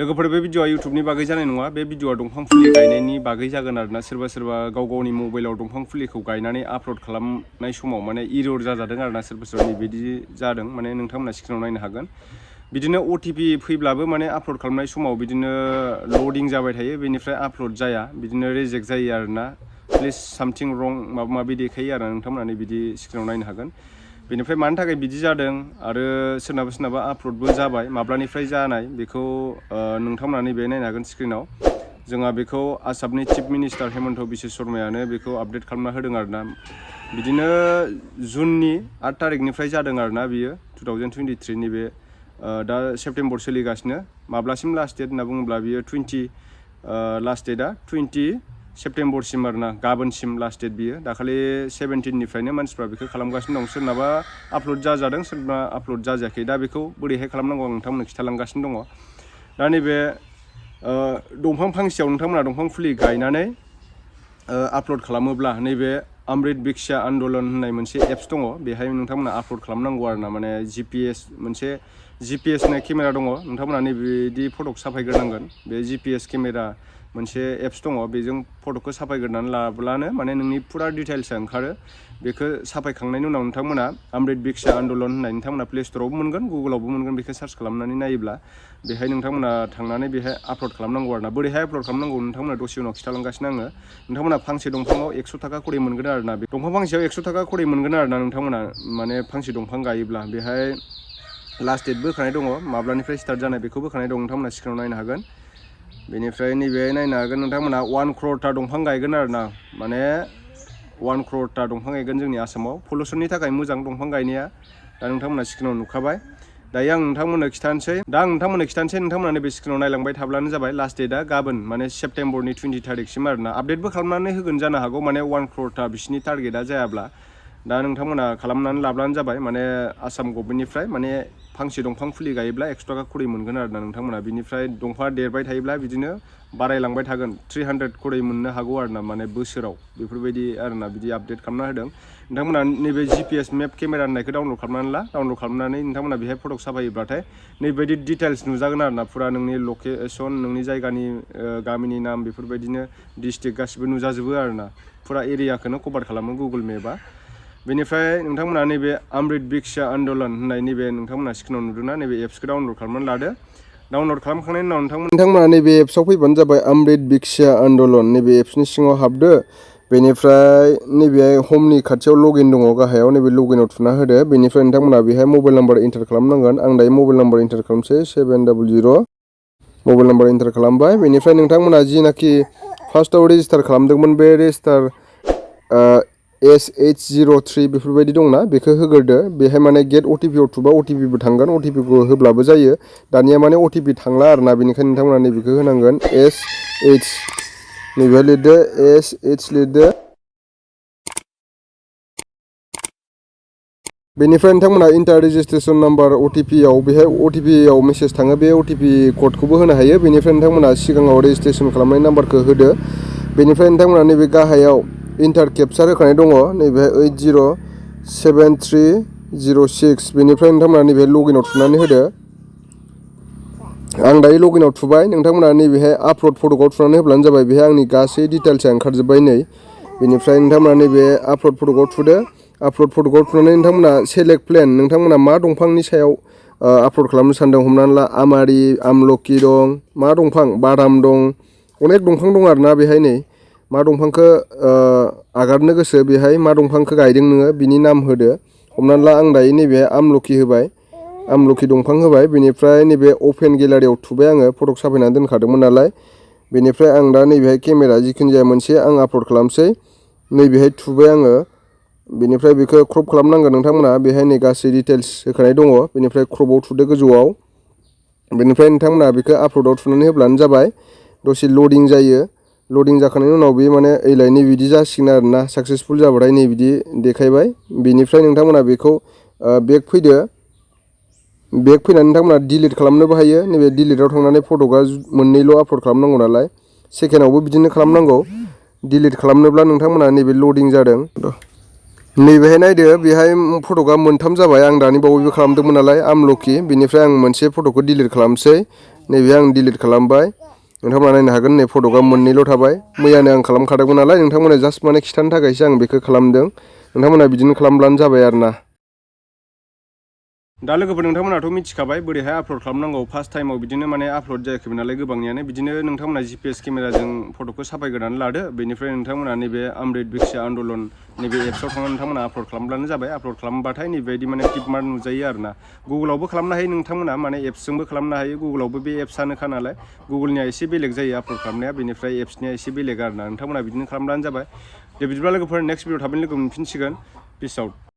लोगोफोर बे भिडिअआ इउटुबनि बागै जानाय नङा बे भिडिअआ दंफां फुलि गायनायनि बागै जागोन आरोना सोरबा गाव गावनि मबाइलाव दंफां फुलिखौ गायनानै आपल'ड खालामनाय समाव माने इरर जाजादों आरोना सोरबा बिदि जादों माने नोंथांमोना स्क्रिनाव नायनो हागोन बिदिनो OTP फैब्लाबो माने आपल'ड खालामनाय समाव बिदिनो ल'डिं जाबाय थायो बेनिफ्राय आपल'ड जाया बिदिनो रिजेक्ट जायो आरोना प्लिज सामथिं रं माबा माबि देखायो आरो नोंथांमोना बिदि स्क्रिनाव नायनो हागोन बेनिफ्राय मानि थाखाय बिदि जादों आरो सोरनाबा आपल'डबो जाबाय माब्लानिफ्राय जानाय बेखौ नोंथांमोना नैबे नायनो हागोन स्क्रिनाव जोंहा बेखौ आसामनि चिफ मिनिस्टार हेमन्त बिश्व शर्मायानो बेखौ आपडेट खालामना होदों आरोना बिदिनो जुननि 8 तारिखनिफ्राय जादों आरोना बियो 2023 नि बे दा सेप्तेम्बर सोलिगासिनो माब्लासिम लास्ट डेट होनना बुङोब्ला बियो 20 लास्ट डेटआ 20 सेप्तेम्बरसिम आरोना गाबोनसिम लास्ट डेट बियो दाखालि 17 निफ्रायनो मानसिफ्रा बेखौ खालामगासिनो दं सोरनाबा आपल'ड जाजादों सोरबा आपल'ड जाजायाखै दा बेखौ बोरैहाय खालामनांगौ आं नोंथांमोननो खिथालांगासिनो दङ दा नैबे दंफां फांसेयाव नोंथांमोना दंफां फुलि गायनानै आपल'ड खालामोब्ला नैबे अमृत ब्रिक्षा आन्दलन होननाय मोनसे एप्स दङ बेहाय नोंथांमोना आपल'ड खालामनांगौ आरोना माने GPS मोनसे GPS होननाय केमेरा दङ नोंथांमोना नैबेदि फट'खौ साफायग्रोनांगोन बे GPS केमेरा मोनसे एप्स दङ बेजों फट'खौ साफायग्रोनानै लाब्लानो माने नोंनि फुरा डिटेल्सआ ओंखारो बेखौ साफायखांनायनि उनाव नोंथांमोना अमृत ब्रिक्षा आन्दलन होननाय नोंथांमोना प्ले स्ट'रावबो मोनगोन गुगोलावबो मोनगोन बेखौ सार्च खालामनानै नायोब्ला बेहाय नोंथांमोना थांनानै बेहाय आपल'ड खालामनांगौ आरोना बोरैहाय आपल'ड खालामनांगौ नोंथांमोना दसे उनाव खिथालांगासिनो आङो नोंथांमोना फांसे दंफाङाव 100 थाखा खरि मोनगोन आरोना बे दंफां फांसेयाव 100 थाखा खरि मोनगोन आरोना नोंथांमोना माने फांसे दंफां गायोब्ला बेहाय लास्ट डेट बोखानाय दङ माब्लानिफ्राय स्टार्ट जानाय बेखौ बोखानाय दं नोंथांमोना स्क्रिनाव नायनो हागोन बेनिफ्राय नैबे नायनो हागोन नोंथांमोना 1 crore दंफां गायगोन आरोना माने 1 crore दंफां गायगोन जोंनि आसामाव पलिउसननि थाखाय मोजां दंफां गायनाया दा नोंथांमोना स्क्रिनाव नुखाबाय दायो आं नोंथांमोननो खिथानोसै नोंथांमोना नैबे स्क्रिनाव नायलांबाय थाब्लानो जाबाय लास्ट डेटआ गाबोन माने सेप्तेम्बरनि 20 तारिखसिम आरोना आपडेटबो खालामनानै होगोन जानो हागौ माने 1 crore बिसिनि टारगेटआ जायाब्ला दा नोंथांमोना खालामनानै लाब्लानो जाबाय माने आसाम गभर्नमेन्टनिफ्राय माने फांसे दंफां फुलि गायोब्ला 100 थाखा खरि मोनगोन आरोना नोंथांमोना बिनिफ्राय दंफाङा देरबाय थायोब्ला बिदिनो बारायलांबाय थागोन 300 खरि मोननो हागौ आरोना माने बोसोराव बेफोरबायदि आरोना बिदि आपडेट खालामना होदों नोंथांमोना नैबे GPS मेप केमेरा होननायखौ डाउनल'ड खालामनानै नोंथांमोना बेहाय फट' साफायोब्लाथाय नैबायदि डिटेल्स नुजागोन आरोना फुरा नोंनि लकेसन नोंनि जायगानि गामिनि नाम बेफोरबायदिनो डिस्ट्रिक्ट गासिबो नुजाजोबो आरोना फुरा एरियाखौनो कभार खालामो गुगोल मेपआ बेनिफ्राय नोंथांमोना नैबे अमृत ब्रिक्षा आन्दलन होननाय नैबे नोंथांमोना स्क्रिनाव नुदोंना नैबे एप्सखौ डाउनल'ड खालामनानै लादो डाउनल'ड खालामखांनायनि उनाव नोंथांमोना नैबे एप्सआव फैबानो जाबाय अमृत ब्रिक्षा आन्दलन नैबे एप्सनि सिङाव हाबदो बेनिफ्राय नैबे हमनि खाथियाव लगइन दङ गाहायाव नैबे लगइनाव थुना होदो बेनिफ्राय नोंथांमोना बेहाय मबाइल नाम्बार एन्टार खालामनांगोन आं दायो मबाइल नाम्बार एन्टार खालामसै 700 मबाइल नाम्बार एन्टार खालामबाय बेनिफ्राय नोंथांमोना जिनाखि फार्स्टआव रेजिस्टार खालामदोंमोन बे रेजिस्टार SH03 बेफोरबायदि दंना बेखौ होग्रोदो बेहाय माने गेट OTP आव थुबा OTPबो थांगोन OTPखौ होब्लाबो जायो दानिया माने OTP थांला आरोना बेनिखायनो नोंथांमोना नैबेखौ होनांगोन SH नैबेहाय लिरदो SH लिरदो बेनिफ्राय नोंथांमोना इन्टार रेजिस्ट्रेसन नाम्बार OTP आव बेहाय OTP आव मेसेज थाङो बे OTP क'डखौबो होनो हायो बेनिफ्राय नोंथांमोना सिगाङाव रेजिस्ट्रेसन खालामनाय नाम्बारखौ होदो बेनिफ्राय नोंथांमोना नैबे गाहायाव इन्टार केपचार होखानाय दङ नैबेहाय 807306 बेनिफ्राय नोंथांमोना नैबेहाय लगइनाव थुनानै होदो आं दायो लगइनाव थुबाय नोंथांमोना नैबेहाय आपल'ड फट'खौ थुनानै होब्लानो जाबाय बेहाय आंनि गासै डिटेल्सआ ओंखारजोब्बाय नै बेनिफ्राय नोंथांमोना नैबे आपल'ड फट'खौ थुदो आपल'ड फट'खौ थुनानै नोंथांमोना सेलेक्ट प्लेन नोंथांमोना मा दंफांनि सायाव आपल'ड खालामनो सानदों हमनानै ला आमारि आमलखि दं मा दंफां बादाम दं अनेक दंफां दं आरोना बेहाय नै मा दंफांखौ आगारनो गोसो बेहाय मा दंफांखौ गायदों नोङो बिनि नाम होदो हमनानै ला आं दायो नैबे आमलखि होबाय आमलखि दंफां होबाय बेनिफ्राय नैबे अपेन गेलारियाव थुबाय आङो फट' साफायनानै दोनखादोंमोन नालाय बेनिफ्राय आं दा नैबेहाय केमेरा जिखुनु जाया मोनसे आं आपल'ड खालामसै नैबेहाय थुबाय आङो बेनिफ्राय बेखौ क्रप खालामनांगोन नोंथांमोना बेहाय नै गासै डिटेल्स होखानाय दङ बेनिफ्राय क्रपआव थुदो गोजौआव बेनिफ्राय नोंथांमोना बेखौ आपल'डआव थुनानै होब्लानो जाबाय दसे लडिं जायो लडिं जाखांनायनि उनाव बे माने ओइलाय नै बिदि जासिगोन आरोना साक्सेसफुल जाबाथाय नै बिदि देखायबाय बेनिफ्राय नोंथांमोना बेखौ बेक फैदो बेक फैनानै नोंथांमोना डिलिट खालामनोबो हायो नैबे डिलिटआव थांनानै फट'आ मोननैल' आपल'ड खालामनांगौ नालाय सेकेन्डआवबो बिदिनो खालामनांगौ डिलिट खालामनोब्ला नोंथांमोना नैबे लडिं जादों नैबेहाय नायदो बेहाय फट'आ मोनथाम जाबाय आं दानि बावैबो खालामदोंमोन नालाय आमलखि बेनिफ्राय आं मोनसे फट'खौ डिलिट खालामसै नैबे आं डिलिट खालामबाय नोंथांमोना नायनो हागोन नै फटकआ मोननैल' थाबाय मैयानो आं खालामखादोंमोन नालाय नोंथांमोना जास्ट माने खिथानो थाखायसो आं बेखौ खालामदों नोंथांमोना बिदिनो खालामब्लानो जाबाय आरो ना दा लोगोफोर नोंथांमोनाथ' मिथिखाबाय बोरैहाय आपल'ड खालामनांगौ फार्स्ट टाइमाव बिदिनो माने आपल'ड जायाखैमोन नालाय गोबांनियानो बिदिनो नोंथांमोना GPS केमेराजों फट'खौ साफायग्रोनानै लादो बेनिफ्राय नोंथांमोना नैबे अमृत ब्रिक्षा आन्दलन नैबे एप्सआव थांनानै नोंथांमोना आपल'ड खालामब्लानो जाबाय आपल'ड खालामबाथाय नैबायदि माने टिक मार्क नुजायो आरो ना गुगोलावबो खालामनो हायो नोंथांमोना माने एप्सजोंबो खालामनो हायो गुगोलावबो बे एप्सआनोखा नालाय गुगोलनिया एसे बेलेग जायो आपल'ड खालामनाया बेनिफ्राय एप्सनिया एसे बेलेग आरो ना नोंथांमोना बिदिनो खालामब्लानो जाबाय दे बिदिब्ला लोगोफोर नेक्स्ट भिडिअ थाबैनो लोगो मोनफिनसिगोन पिस आउट